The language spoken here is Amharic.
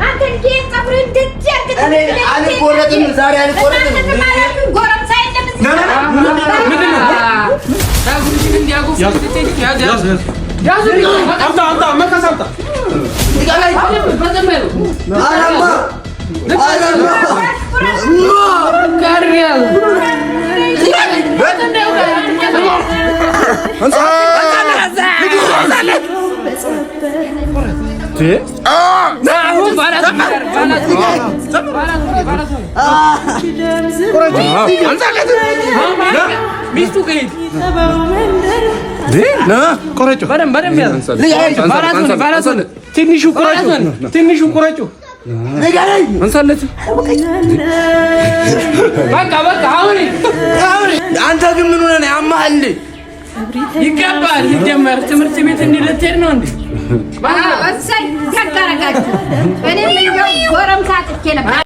አንተ እንዴት ፀጉርህን እንደዚህ አድርገህ እኔ አልቆረጥም፣ ዛሬ አልቆረጥም። ጎረምሳ የለም እዚህ። ፀጉርሽን እንዲያጎፍ ስትሄጂ ያዝ ያዝ ያዝ። አምጣ አምጣ፣ መቀስ አምጣ። በዘመኑ አረማ አረማ ጋር ያዝ። አሁን ባላት ባላት ባላት ሚስቱ ከሄድ ቆረጩ። በደንብ በደንብ ያዝ። ባላቱን ባላቱን ትንሹ ቁረጩ፣ ትንሹ ቁረጩ። አንሳለት። በቃ በቃ አሁን አንተ ግን ምን ሆነህ ነው? ያማሃል እንዴ? ይገባል። ሲጀመር ትምህርት ቤት እንዲህ ልትሄድ ነው እንዴ? እሰይ ደግ አደረጋችሁ። እኔም እንደው ጎረምሳ አጥቼ ነበር።